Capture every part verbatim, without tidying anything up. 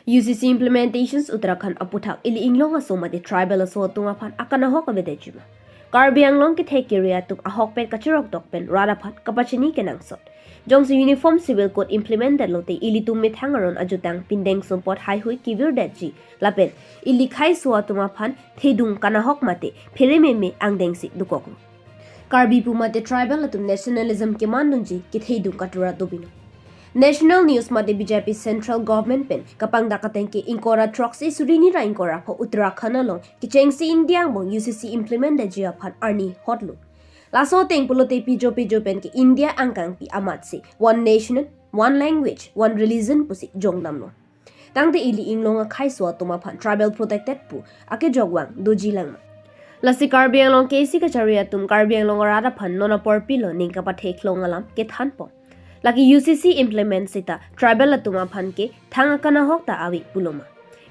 U C C implementations Uttarakhand aputhak ili inglong aso mate tribal aso atum aphan akanahok avedetji ma? Karbi Anglong kethek kere atum ahokpet kachirok tok pen rat aphan kapachini kenangsot. Jongsi Uniform Civil Code implement detlote ilitum methang aron ajutang pindeng sumpot haihui kevirdetji lapen ili khaiso atum aphan thedung kanahok mate pherememe angdengsi dokoklo. Karbi pu mate tribal atum nationalism kemandunji kethedung katura dobino. National News mate B J P Central Government pen kapangdak ateng ke ingkoi ra throksi suri hini ra ingkoi ra pho Uttarakhand along kechengsi India angbong U C C implement detji aphan arni hotlo. Laso ateng pulote pijo pijo pen ke India angkangpi amatsi one nation, one language, one religion pusi jongdamlo. Tangte ili inglong akhaiso atum aphan tribal protected pu akejokvang doji lang ma? Lasi Karbi Anglong K A C kachari atum Karbi Anglong arat aphan non apor pilo ning kapathe klong alam kethanpon. Lake U C C implement sita tribal atum aphan ke thang akanahok ta ave pulo ma?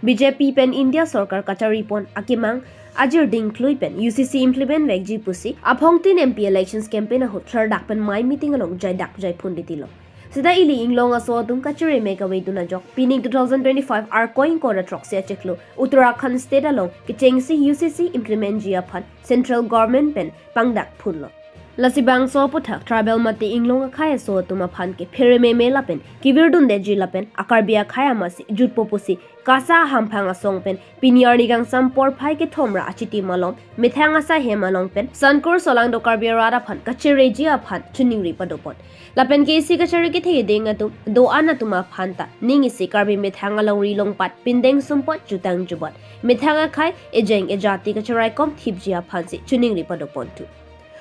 B J P pen India sorkar kacharipon akemang ajir dingklui pen U C C implement vekji pusi aphongtin M P elections campaign ahut klardak pen mai meeting along jaidak jaiphun ditilo. Sita ili inglong aso atum kachere me kavedun ajok pining two thousand twenty-five Arkoi ingkoi ra throksi achiklo Uttarakhand state along kechengsi U C C implement ji aphan central government pen pangdak phunlo. Lasi bangso aputhak tribal mate inglong akhai aso atum aphan ke pherememe lapen kevirdundetji lapen a-Karbi akhai amatsi jutpo pusi KASA ahamphang asong pen pini arni kangsam porphai kethom ra achitim along methang asai hem along pen Sankur Solangdo Karbi arat aphan kachereji aphan chiningri padopon. Lapen K A C kachari kethe keding atum do-an atum aphan ta ning isi Karbi methang alongri longpat pindeng sumpot jutang jubat methang akhai ejeng ejati kachiraikom thipji aphansi chiningri padopon thu.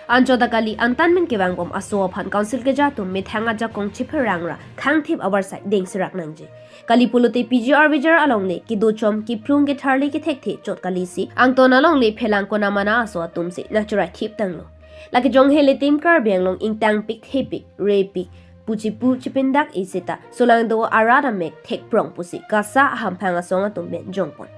Anchot ta kali angtan men kevangbom aso aphan council keja atum methang ajakong chepherang ra khangthip abarsai dengserak nangji. Kali pulote P G R V G R alongle kedochom kephlung ketharli kethekthe chot kalisi angton alongle phelang konamana aso atumsi nangcherai thip tanglo. Lake jonghe ilitum Karbi Anglong ingtangpik thepik repik puchipu chipindak isi ta Solangdo arat amek thekprong pusi KASA ahamphang asong atum pen jongpon.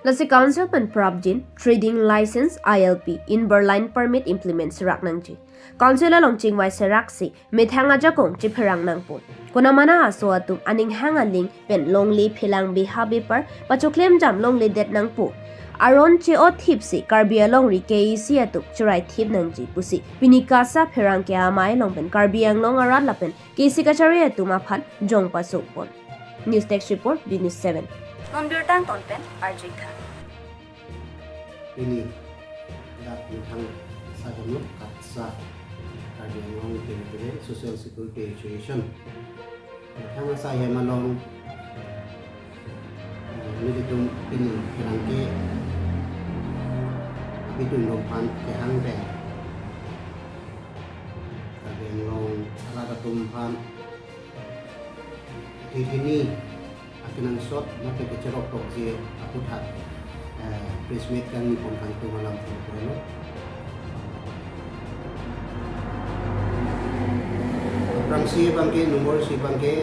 Lasi council pen prapjin trading license I L P inverline permit implement serak nangji. Council along chingvai seraksi methang ajakong chepherang nangpo. Konamana aso atum aning hang aling pen longle phelang beha bepar pachoklem jam longledet nangpo. Aron che-o thipsi Karbi alongri K A C atum cherai thip nangji pusi pini KASA pherangke amei along pen Karbi Anglong arat lapen K A C kachari atum aphan jong pasokpon. News Desk Report, B News seven. Non birta angton pen R J Khan. Pini dak methang asai hem along KASA, Karbi Anglong Territory Social Security Association methang asai hem along, eh, nelitum pini pherangke abitung along aphan kehang pen Karbi Anglong arat atum aphan thethini akenangsot mate kecherok tokji aputhak, eh, press meet kangni pon kangtung alam pon lo. Aphrangsi abangke, number isi abangke,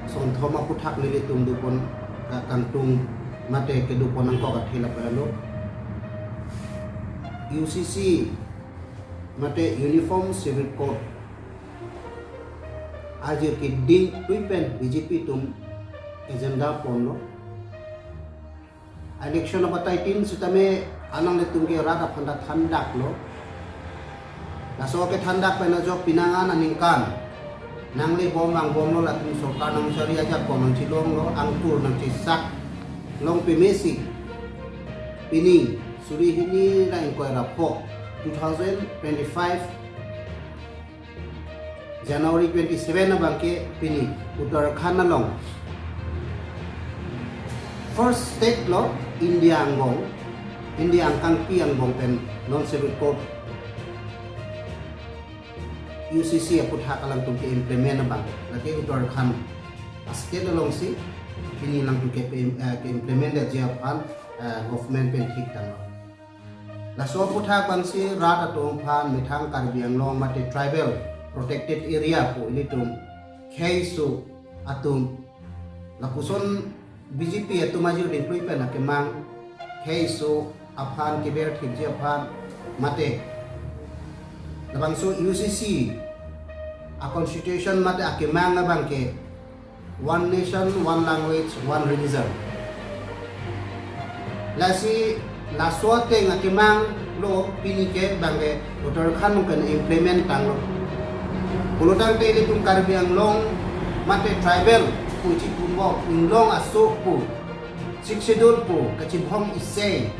sonthom aputhak nelitum dopon ka-, kangtung mate kedopon nangkok athe lapen lo. U C C mate Uniform Civil Code ajir keding tui pen B J P atum agenda ponlo. Election abatai tin sitame alanglitum ke rat aphan ta thandaklo. Laso kethandak pen ajok penang an aningkan nangle bom vangbomlo, latum sorkar nangchari ajakong nangchilonglo, angkur nangchesak long pemesi. Pini suri hini ra ingkoi ra pho two thousand twenty-five January twenty-seven abangke pini Uttarakhand along first state lo India angbong, India angkangpi angbong pen non civil code U C C aputhak alangtum ke-implement abang, lake Uttarakhand a-state alongsi pini alangtum ke, eh, ke-implement detji aphan, eh, government pen thik tanglo. Laso aputhak abangsi rat atum aphan methang Karbi Anglong mate tribal protected area pu ilitum khei aso atum lapuson B J P atum ajir dingklui pen akemang khei aso aphan keber thipji aphan mate labangso U C C a-constitution mate akemang abangke one nation, one language, one religion. Lasi laso ateng akemang lo pini ke bangke Uttarakhand along pen implement tanglo. Pulotangte ilitum Karbi Anglong mate tribal pu chipupo, Inglong aso pu, Sixth Schedule pu kachibhong isi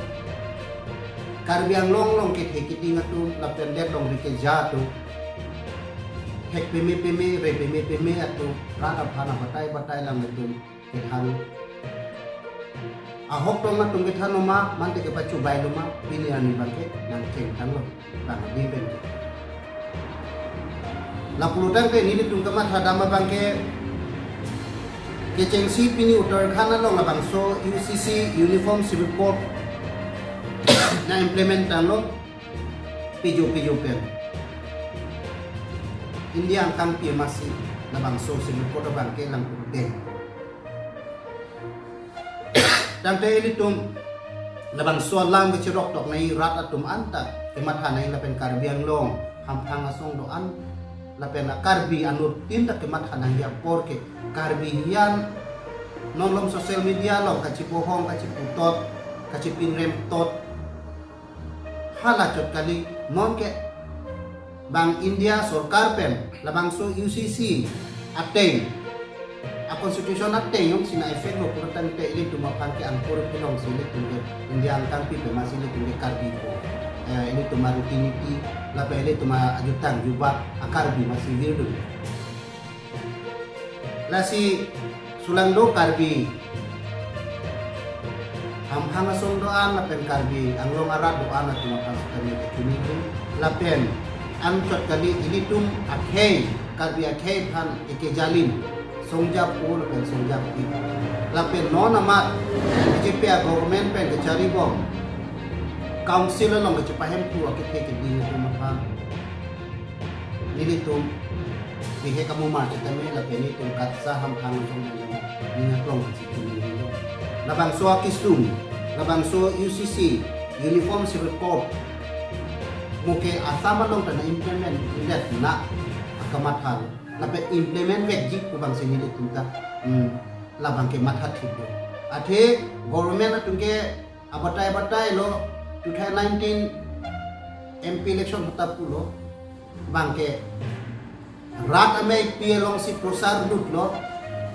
Karbi Anglong along kethe keding atum lapen det along rike ja atum, thek peme peme, re peme peme atum, rat aphan abatai batai alam atum kethan. Ahok tong atum kethan loma, mante kepachubai loma, pini arni bangke nangcheng tanglo, bang di bangke. Lapulotangte nelitum kamatha dam abangke, kechengsi pini Uttarakhand along labangso U C C, Uniform Civil Code, na-implement tanglo, pijo pijo pen. India angkangpi amatsi labangso Civil Code abangke langkurdeng. Tangte ilitum labangso alam kachiroktok nangji, rat atum anta kematha nangji lapen Karbi Anglong hamphang asong do-an lapen a-Karbi anuttin ta kematha nangji apor ke Karbi hian non along social media along kachibohong, kachiputot, kachipinrem tot. Hala chot kali, non ke bang India sorkar pen labangso U C C ateng, a-constitution ateng jongsi na-effect lo pulotangte ilitum aphan ke angkur pilongsi ilitum ke India angkangpi pen amatsi ilitum ke Karbi ko, eh, ilitum a-riti niti lapen ilitum ajutang jubak a-Karbi amatsi virdun. Lasi sulang do Karbi hamphang asong do-an lapen Karbi Anglong arat do-an atum aphan sitame kachini lapen anchot kali ilitum akhei, Karbi akhei aphan ekejalin songjapo lapen songjapi. Lapen non amat B J P a-government pen kacharibom council along kachipahemphu akethe keding atum aphan nelitum bihek amumar sitame lapen nelitum KATSA hamphang asong pen ning aklong kachipini lo. Labangso akesung, labangso U C C, Uniform Civil Code, mo ke Assam along ta na-implement det na akamatha lo. Lapen implement vekji pu bangsi nelitum ta, hmm, labang ke mathathip do. Athe government atum ke abatai batai lo, two thousand nineteen M P election hota pulo, bangke rat amei pi alongsi prosar dutlo,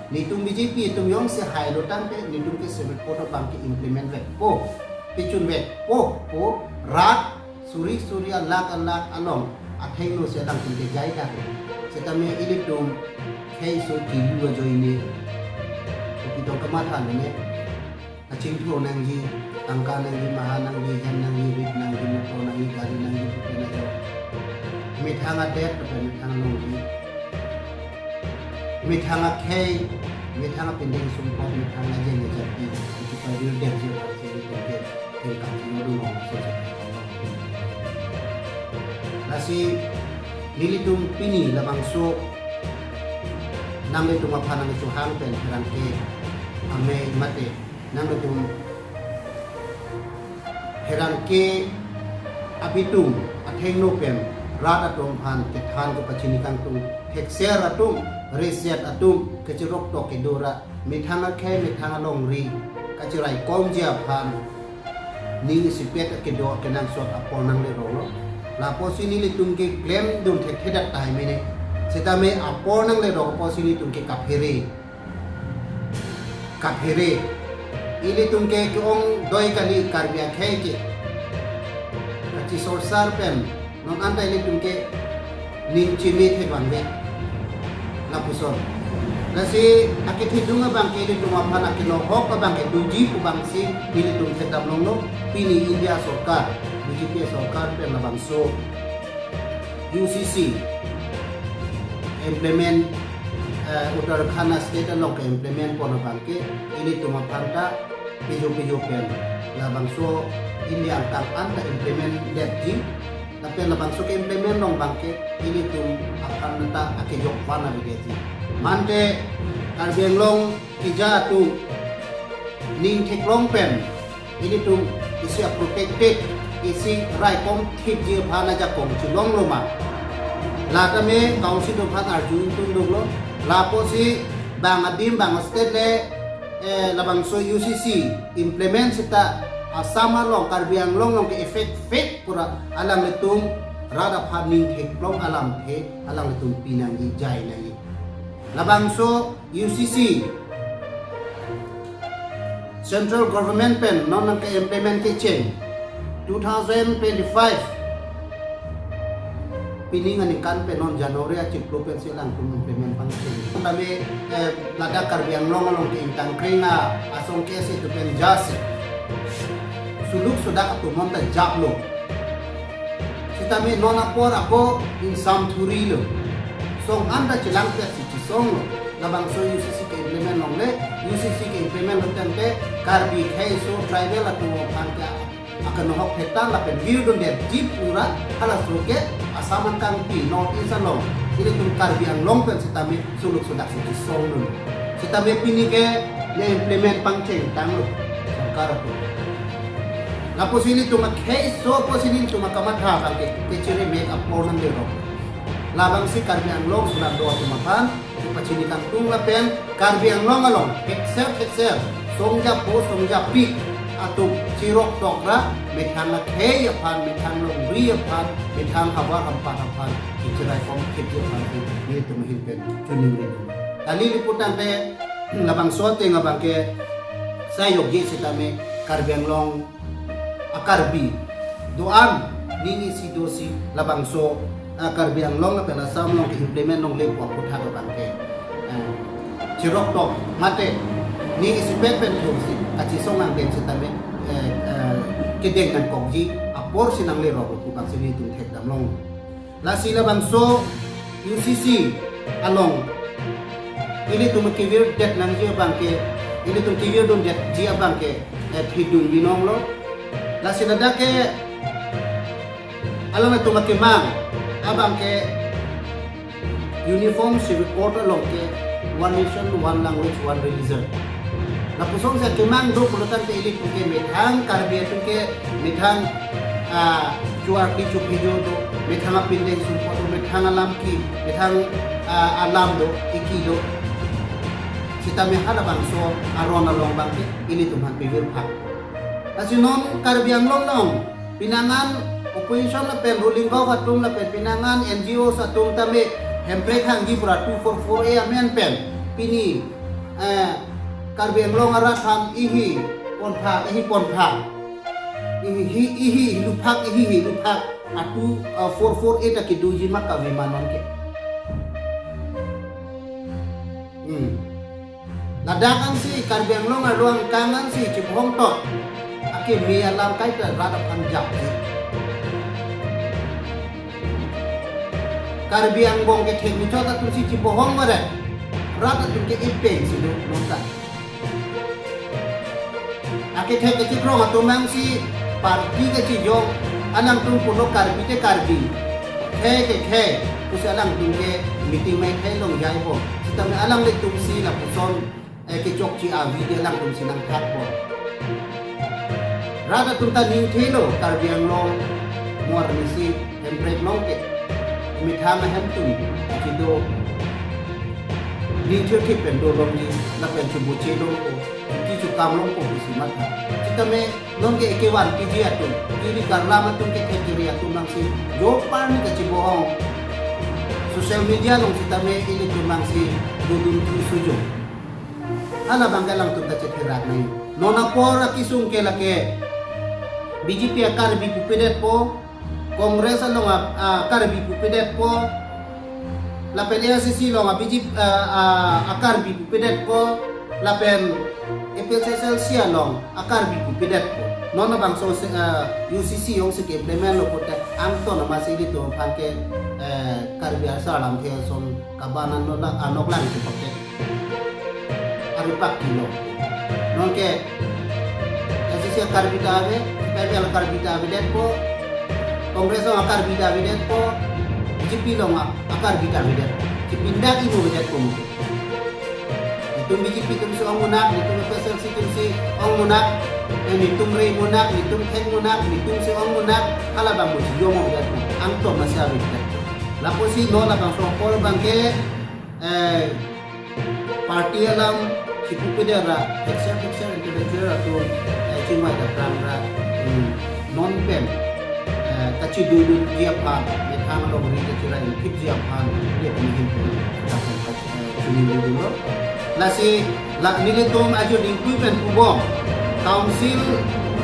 nelitum B J P atum jongsi hailo tangte nelitum ke Civil Code abangke implement vekpo, pechun vekpo pu rat suri suri alak alak along athengno si alangtum kejai dak. Sitame ilitum khei so kilu ajoine, kopi tong kamatha lone, kachingthur nangji, tangka nangji, maha nangji, hem nangji, rit nangji, motor nangji, gari nangji, pupe nangji. Methang adet, pupe methang longji. Methang akhei, methang apindeng sumpot, methang ajeng ajati, iti padir detji, pasi ilitum ke, tingkap sino dulu, so, so. Lasi, nelitum pini labangso, nanglitum aphan nangchohang pen pherangke amei mate, nanglitum pherangke abitung athengno pen rat atum aphan kethan kepachini kangtung, thekser atum, reset atum, kachiroktok kedo ra, methang akhei, methang alongri, kachiraikomji aphan ning isipet akedo kenangsot apor nanglerok lo. Lapusi nelitum ke klemdun thekthedak tahai mene. Sitame apor nanglerok pusi nelitum ke kaphere. Kaphere. Ilitum ke ke-ong doi kali Karbi akhei ke kachisorsar pen non anta ilitum ke ning chimi thek vangve. Lapuson. Lasi akethedung abangke ilitum aphan akenohok abangke doji pu bangsi ilitum thekdam longlo, pini India sorkar, B J P sorkar pen labangso U C C implement, eh, Uttarakhand state along ke-implement pon abangke ilitum aphan ta pijo pijo pen labangso India angkang anta implement detji, lapen labangso ke-implement long abangke ilitum aphan ta akejok van avedetji. Mante Karbi Anglong keja atum ning theklong pen ilitum isi a-protected, isi raikom thipji aphan ajakong chelonglo ma. Latame council atum aphan arju ingtungdunlo, lapusi bang adim bang state le, eh, labangso U C C implement seta Assam along, Karbi Anglong along ke-affect pura alanglitum rat aphan ning theklong alamthe alanglitum pinangji, jai nangji. Labangso U C C, Central Government pen non nangke-implement kecheng two thousand twenty-five. Pining aningkan pen non January achiklo pensi alangtum implement pangcheng. Tame, eh, ladak Karbi Anglong along ke ingtang kring asong ke si tu pen jasi suluk sudak atum non ta japlo. Sitame non apor ako ingsam thurilo. Song an ta chelang pet si chisonglo. Labangso U C C ke-implement longle, U C C ke-implement lo tangte Karbi khei so tribal atum aphan ke akanohok thetan lapen virdun det jip pura halaso ke Assam angkangpi North East along ilitum Karbi Anglong pen sitame suluk sudak si chisonglo. Sitame pini ke ne-implement pangcheng tanglo sorkar atum. Lapusi ilitum akhei so pusi ilitum akamatha abang ke kechere mek apor nang derok. Labangsi Karbi Anglong sulak do atum aphan pachini kangtung lapen Karbi Anglong along thekser thekser songjapo songjapik atum chirok tokra methang akhei aphan, methang longri aphan, methang havar hampat aphan kicherai kom khepji aphan si nelitum ahin pen choningri. Kali lipu tangte labangso ateng abang ke sai yokji sitame Karbi Anglong a-Karbi do-an ning isi dosi labangso, ah, Karbi Anglong lapen Assam along ke-implement longle pu aputhak abang ke, eh, chirok tok mate ning isipet pen thursi kachisong nangdeng sitame, eh, eh, kedeng nangkokji apor si nanglerok pu abang si nelitum thekdam long. Lasi labangso U C C along ilitum kevir det nangji abang ke, ilitum kevirdun detji abang ke, eh, thidun binong lo. Lasi ladak ke alangtum akemang abang ke Uniform Civil Code along ke One Nation, One Language, One Religion. Lapuson si akemang do pulo tangte ilitum ke methang Karbi atum ke methang, ah, chuarki chuphijo do, methang apindeng sumpot do, methang alam ki, methang, ah, alam do, iki do. Sitame halabangso aron along abang ke ilitum aphan pevir phak. Lasi non Karbi Anglong along pinangan opposition lapen ruling govt atum lapen pinangan N G Os atum tame Hemprek hangji pura two four four A amen pen pini, eh, Karbi Anglong arat aphan ihi pontha, ihi pontha, ihi, ihi, ihi luphak, ihi, ihi luphak atu, eh, four four A ta kedoji ma kave ma non ke. Hmm. Ladak ansi Karbi Anglong arlo angkang ansi chibohong tot akeme alam kaita rat aphan japji. Karbi angbong kethek muchot atum si chibohong mare rat atum ke ipeng si do nonta. Akethek kechikrong atum angsi party kachijong, alangtum pulo Karbi te Karbi, khei ke khei pusi alangtum ke meeting mai khei long jaipo. Sitame alanglitum si lapuson, eh, kechokche avi ke alangtum si nangthakpo. Rat atum ta ningthelo Karbi Anglong mo arnisi Hemprek along ke methang ahem atum chido ningthir thip pen dolongji lapen chubuche longpo, kichu kam longpo pusi matha. Sitame non ke ekevan P G atum, kiri karlam atum, kethek kiri atum nangsi jo parni kachibohong social media along sitame ilitum nangsi dodun thu sujung. Halabang ke alangtum ta chetherak nai. Non apor akesung ke lake B J P a-Karbi pupedetpo, Congress along a, a-Karbi pupedetpo, lapen A I C C along a-B J P, a, a, a-Karbi pupedetpo, lapen A P H L C along a-Karbi pupedetpo. Non abangso se, a, U C C along si ke-implement lo pute angton amatsi ilitum aphan ke, eh, Karbi asar alamthe ason kabanan lo la anok lang tu paket. Ari pak kilo. Non ke A I C C a-Karbi ta ave, P I P L a-Karbi ta avedetpo, Congress along a-Karbi ta avedetpo, B J P along a-Karbi ta avedetpo. Si pindak imo avedetpo mo. Netum B J P atum si ong munak, netum F S L C atum si ong munak, eh, netum rei munak, netum thek munak, netum si ong munak, halabang mo si yo mo avedetpo. Angton amatsi avedetpo. Lapusi non labangso apor abang ke, eh, party alam chipupedet ra, thekser thekser intellectual atum, eh, Chingvai ta pran ra, hmm, non pen, eh, kachidodunji aphan, methang alongri kachira ingkipji aphan, ilitum ahin pen, eh, chini dodunlo. Lasi, la nelitum ajo dingpui pen pubom, council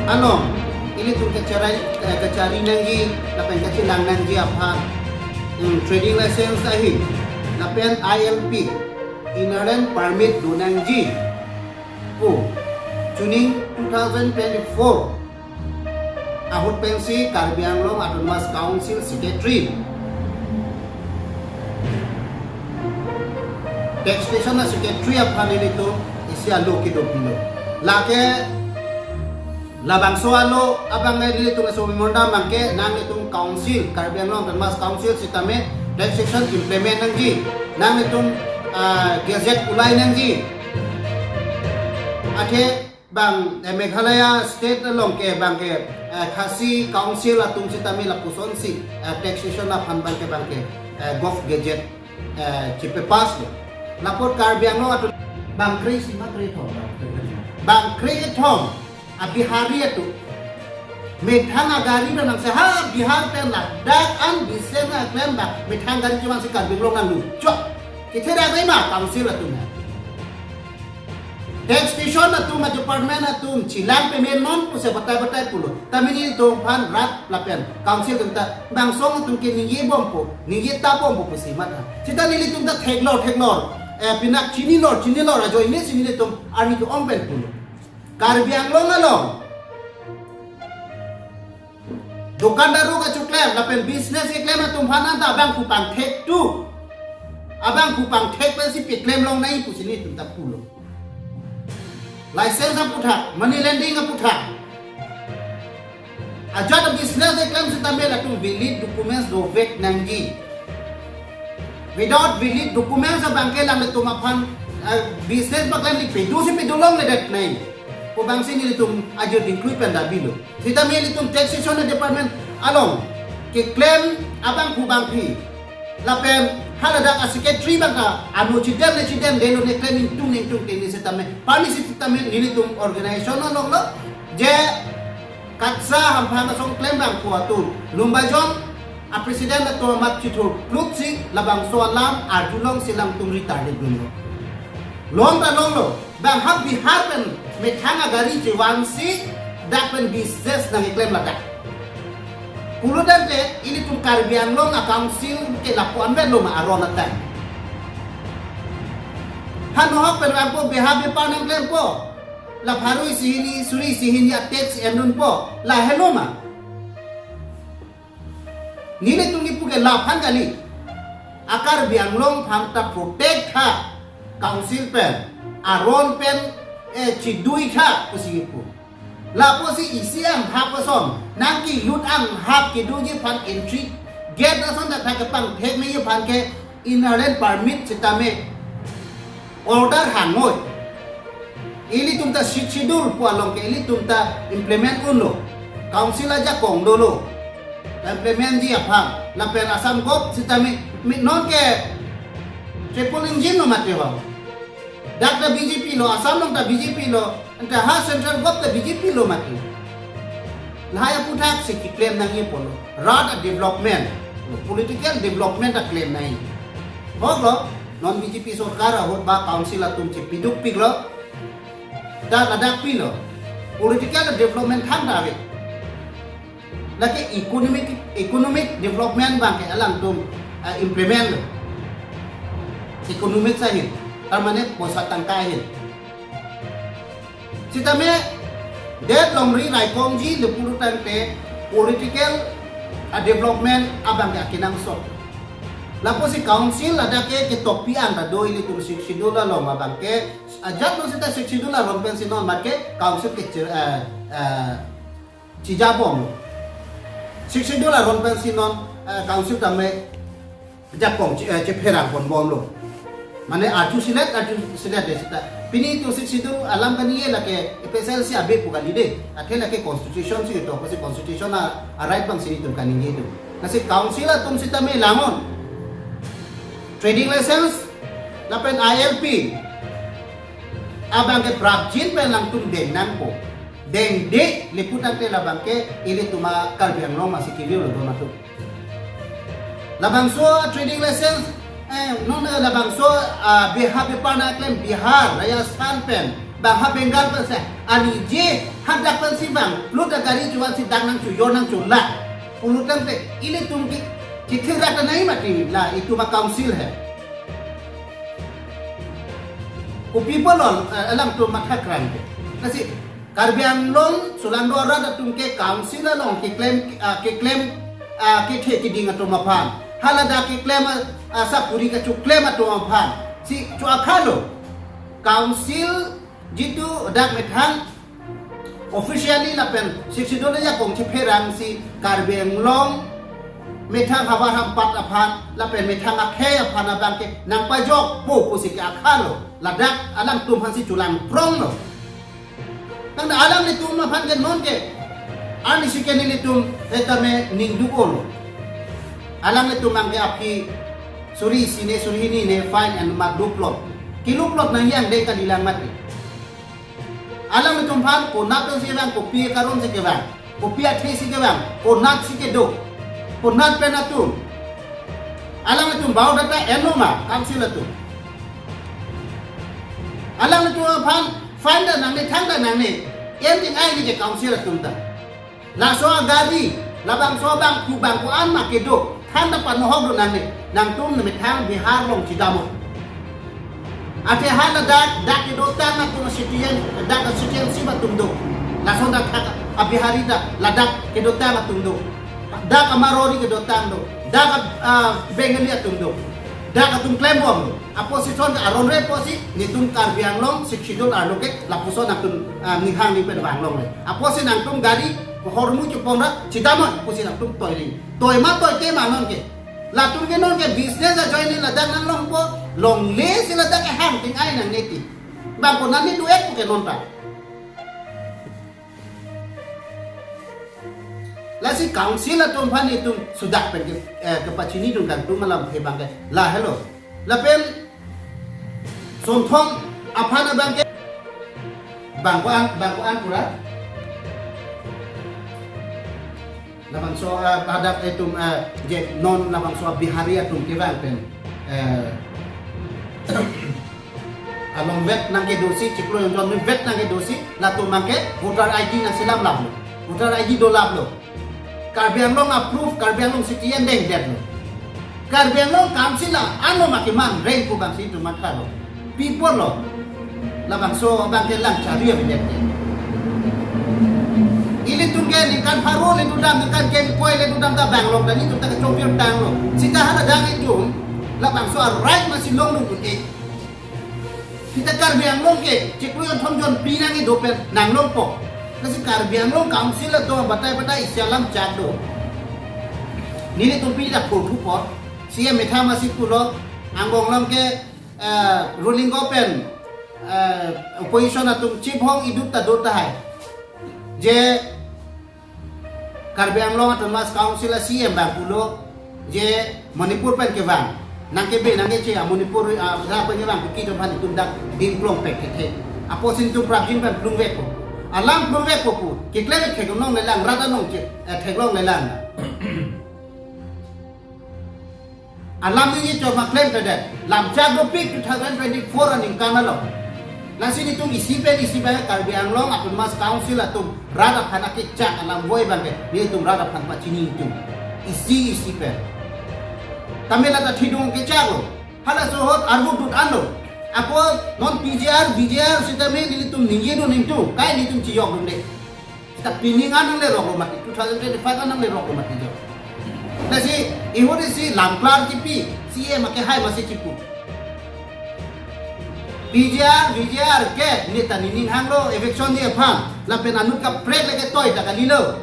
along, ilitum kachari, eh, kachari nangji, lapen kachelang nangji aphan, hmm, trading license ahin, lapen I L P, inner line permit do nangji pu. Chuning two thousand twenty-four ahut pensi Karbi Anglong Autonomous Council Secretary, Taxation a-Secretary aphan nelitum isi alo kedopilo. Lake labangso alo abang nelitum laso memorandum abangke nanglitum council, Karbi Anglong Autonomous Council sitame taxation implement nangji, nanglitum, ah, gazette ulai nangji. Athe bang, eh, Meghalaya state along ke abangke, eh, Khasi Council atum sitame lapusonsi, eh, taxation aphan abangke abangke, eh, Gov Gazette, eh, chipe-pass lo. Lapu Karbi Anglong atum bang kre-isi ma kre-thom. Bang kre-thom a-Bihari atum. Methang agari do nangsi ha Bihar pen ladak an business keklem bang methang gari chiman si Karbi Anglong nanglu. Chok. Kitherak ma council atum ya. Taxation atum, a-department atum chelang pame non pusi batai batai pulo. Tame nelitum aphan rat lapen council atum ta bang song atum ke ningje bompo, ningje ta bompo pusi matha. Sita nelitum ta theklor theklor, eh, pinak chinilor chinilor ajoine si nelitum arni ke-ong pen pulo. Karbi Anglong along dokandar ru kachoklem lapen business keklem atum aphan anta abang pu pangthek tu. Abang pu pangthek pensi peklem longnangji pusi nelitum ta pulo. License aputhak, money lending aputhak. Ajat business keklem sitame latum valid documents dovek nangji. Without valid documents abangke nanglitum aphan, eh, business paklemji pedu si pedu longledet nangji pu abangsi nelitum ajo dingpui pen dabilo. Sitame nelitum taxation department along keklem abang pu bangphi lapen haladak a-secretary abang ta ano chidem ne chidem delo ne klem ingtung ne ingtung teni sitame pani sitame nelitum organization along lo je KATSSA hamphang asong klembang pu atum Lumbajong a-president atum amat chithur pluk si labangso alam arjulong si alangtum ri tarlip dunlo. Long ta longlo, bang ha Bihar pen methang agari chevan si dak pen business nangkeklem ladak. Pulo tangte ilitum Karbi Anglong a-council ke lapu-an vet lo ma aron atang. Hanohok pen rampo beha bepar nangklempo. La pharo isi hini, suri isi hini a-tax endunpo. La helo ma. Nelitum kipu ke laphan kali. A-Karbi Anglong aphan ta protect tha council pen, aron pen, eh, chidui tha pusi kipu. Lapusi isi anghap ason, nangkelut anghap kedoji aphan entry gate ason ta thak kepangthek meji aphan ke inner line permit sitame order hangoi. Ilitum ta Sixth Schedule pu along ke ilitum ta implement unlo. Council ajakong dolo. Implement ji aphan. Lapen Assam Gov sitame mi non ke triple engine lo mati ho. Dak ta B J P lo, Assam along ta B J P lo, anta ha Central Gov ta B J P lo mati. Lahai aputhak si keklem nangji pulo. Rat development, political development ta klem nangji. Hok lo, non B J P sorkar ahut ba council atum chepiduk piklo. Ta ladak pilo. Political development than ta ave. Lake economic, economic development abangke alangtum, eh, implement lo. Economic ahin, tar mane poisa tangka ahin. Sitame det longri raikongji le pulo tangte political a-development abangke akenangsot. Lapusi council ladak ke ketopi an ta do ilitum Sixth Schedule along abangke ajat lo sita Sixth Schedule aron pensi non mat ke council ke cher-, eh, eh, chijabomlo. Sixth Schedule aron pensi non, eh, council tame jakong chi-, eh, chepherang ponbomlo. Mane arju silet, arju silet de sita. Pini itum Sixth Schedule alam kaningje lake A P H L C abe pu kali de. Athe lake constitution si to, kosi constitution a, a-right abangsi itum kaningje itum. Lasi council atum sitame langon. Trading license, lapen I L P. Abangke prapjin pen alangtum deng nangpo. dengde le putangte labang ke ilitum a Karbi Anglong masi kevir lo don atum. Labangso trading license, eh, non, eh, labangso, ah, Bihar, Bihar na klem Bihar, Rajasthan pen, bang ha Bengal pen se, anije hadak pensi bang, lut a gari chuan si dak nangchojor nangchola. Pulotangte, ilitum ki, kithir rata nai mati la, itum a council he. Kopi pulo, eh, alangtum matha krang ke. Lasi, Karbi Anglong, solangdo arat atum ke council along keklem, ah, keklem, ah, kethe keding atum aphan. Haladak keklem, ah, ah, sapuri kachoklem atum aphan. Si cho akhalo. Council jitu dak methang officially lapen Sixth Schedule ajakong chepherang si Karbi Anglong methang havar hampat aphan lapen methang akhei aphan abang ke nangpajokpo pusi ke akhalo. Ladak alangtum aphan si cholang pronglo. Tangte alanglitum aphan ke non ke, arnisi ke nelitum hetame ningduk-olo. Alanglitum abang ke aphi suri isi ne suri hini ne fine and mat luplot. Kiluplot nang yang dei kalilang mati. Alanglitum aphan konat pensi kevang, kopi karon si kevang, kopi athe si kevang, konat si kedo, konat pen atum. Alanglitum biodata enlo ma, council atum. Alanglitum aphan fine da nangne, thang da nangne, en ting ai ni ke council atum ta. Laso agari, labangso abang ku bang ko-an ma kedo, thang da panohok do nangne, nangtum methang Bihar along chedamnon. Athe haladak, dak kedotang atum citizen, dak citizenship atum do. Lason dak thak a Bihari dak, ladak kedotang atum do. Dak a Marwari kedotang do. Dak a, ah, Bengali atum do. Dak atum klembom. Apotsi son aron re apotsi, netum Karbi Anglong, Sixth Schedule arlo ke, lapuson atum, ah, ninghang ni pen vanglongle. Apotsi nangtum gari, hormu chepong ra, chedamnon, pusi nangtum toiling. Toi ma toite ma non ke. Latum ke non ke business ajoine ladak nanglongpo, longle si ladak kehang ting ai nangne ti. Bang ko nani duet ke non ta. Lasi council atum aphan itum sudak pen ke, eh, kepachinidun kangtung alamthe abang ke lahelo. Lapen Sonthong aphan abang ke bang ko-an, bang ko-an pura. Labangso, eh, hadak itum, eh, je non labangso Bihari atum kevang pen, eh, along vet nangkedosi, chiklo yongjon vet nangkedosi, latum abang ke voter I D nangselam laplo. Voter I D dolaplo. Karbi Anglong approve, Karbi Anglong citizen dengdetlo. Karbi Anglong council a ano ma keman reng pu abang si itum mathalo. Pi apotlo. Labangso abang ke lang chari avedet ke. Ilitum ke ningkan pharo le dodam, ningkan kengkoi le dodam ta bang long, dan itum ta kechongpir tanglo. Sita haladak itum labangso a right masi longdun un-e. Sita Karbi Anglong ke chiklo yongthom jon pi nangkedo pen nanglongpo. Lasi Karbi Anglong council atum batai batai isi alam chak do. Nelitum pini ta phurthupo. C M methang masi pulo, angbong lam ke, eh, ruling government, eh, opposition atum chiphong idut ta do tahai. Je Karbi Anglong Autonomous Council a C M abang pulo, je Manipur pen kevang. Nangkebe nangkeche a Manipur, ah, pen kevang, Kuki atum aphan itum dak dingklong pek kethe. Apotsi itum prapjin pen plungvekpo. Alam plungvekpo pu. Keklem theklonglelang, rat anong che, eh, theklonglelang. Alam ningje choma klemkledet. Lamchak dopik two thousand twenty-four aningkan along. Lasi nelitum isi pen isi pen Karbi Anglong Autonomous Council atum rat aphan akechak alam voi abang ke, nelitum rat aphan pachini itum. Isi isi pen. Tame la ta thidung kechaklo. Halaso ahut arvuk dut anlo. Ako non P G R, V G R sitame nelitum ningjedun ningtu. Kai nelitum chiyokdunde. Sita pining an nangleroklo mati, two thousand twenty-five an nangleroklo mati jo. Lasi, ihut isi lamklar kipi, C M akehai masi chipu. P G R, V G R ke, neta nining hanglo, eviction ji aphan, lapen anut kaprek le ketoi ta kalilo.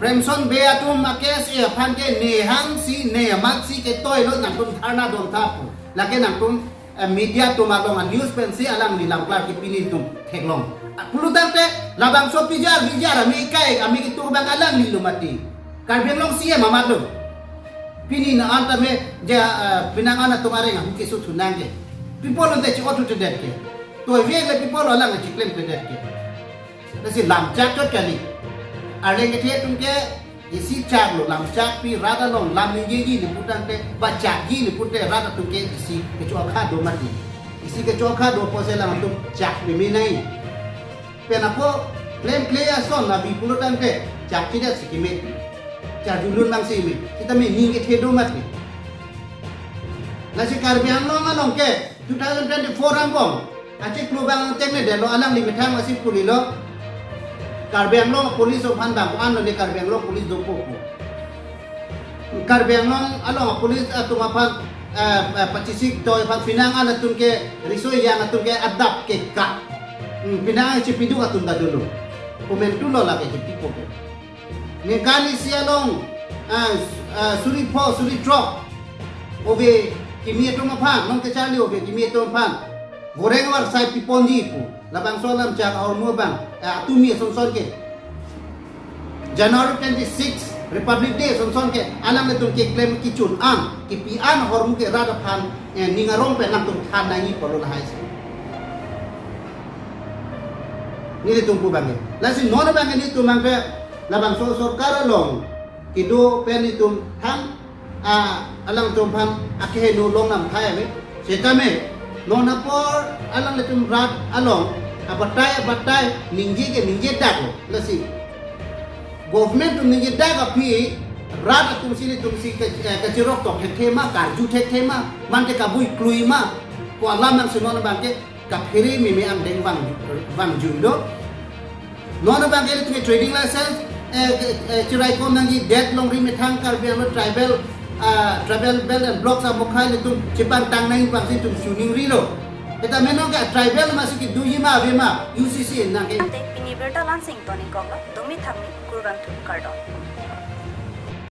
Premson Bey atum a-case aphan ke ne hangsi, ne amatsi ketoilo nangtum dharna dun tha pu. Lake nangtum, eh, media atum along a-news pensi alangli lamklar kipi nelitum theklong. Ah, pulotangte labangso P G R, V G R ami kai, ami kitur abang alanglilo mati. Karbi Anglong C M amatlo. Pini na-an tame je, eh, penang an atum areng ahut keso thunang ke. People unte chi-othuthudet ke. Toive le people alang chiklem pedet ke. Lasi lamchak chot kali. Arleng kethe atum ke isi chak lo, lamchak pi rat along lam ningjeji le putangte, ba chakji le pute rat atum ke isi kecho akha do mati. Isi kecho akha do apotsi alang atum chak peme nai. Pen apo klemkle ason nabi pulotangte chak chidat si keme. Chak julun bang si me. Sitame ning kethe do mati. Lasi Karbi Anglong along ke two thousand twenty-four angbong achiklo bang angtek ne detlo, alangli methang asi pulilo. Karbi Anglong police aphan bang ko-an lo ne Karbi Anglong police dopo ko. Karbi Anglong along police atum aphan, eh, eh, pachisik toy aphan penang an atum ke riso ejang atum ke adap ke ka. Hmm, penang chipiduk atum ta dolo. Komentu lo lake hipipo ko. Ningkan isi along, ah, ah, suri pho, suri throk ove kimi atum aphan, non kecharli ove kimi atum aphan voreng varsai piponji pu. Labangso alam chak ahormu abang, ah, tumi asonson ke. January twenty-six, Republic Day asonson ke, alanglitum keklem kechun an, kepi an ahormu ke rat aphan, eh, ning arong pen nangtum than nangji pulo lahai si. Nelitum pu bang ke. Lasi non bang ke nelitum bang ke, labangso sorkar along kedo pen nelitum than, ah, alangtum aphan akeheno longnang thai ave. Sitame non apor alanglitum rat along abatai abatai ningje ke ningje dak lo. Lasi government atum ningje dak aphi rat atum si nelitum si ke, eh, kachirok tok thekthe ma, karju thekthe ma, mante kabui klui ma, ko alam nang si non bang ke kaphere meme angdeng vang, vangjuilo. Non bang ke nelitum ke trading license, eh, eh, chiraikom nangji det longri methang Karbi Anglong tribal, ah, tribal belt and blocks amokhai nelitum chepangtang nang bang si nelitum suning rilo. Kita menong ke tribal masi kedoji ma ave ma U C C nang ke. Ante pini birta Lansing toning koklo, domi thangmi kurvangthu kardom.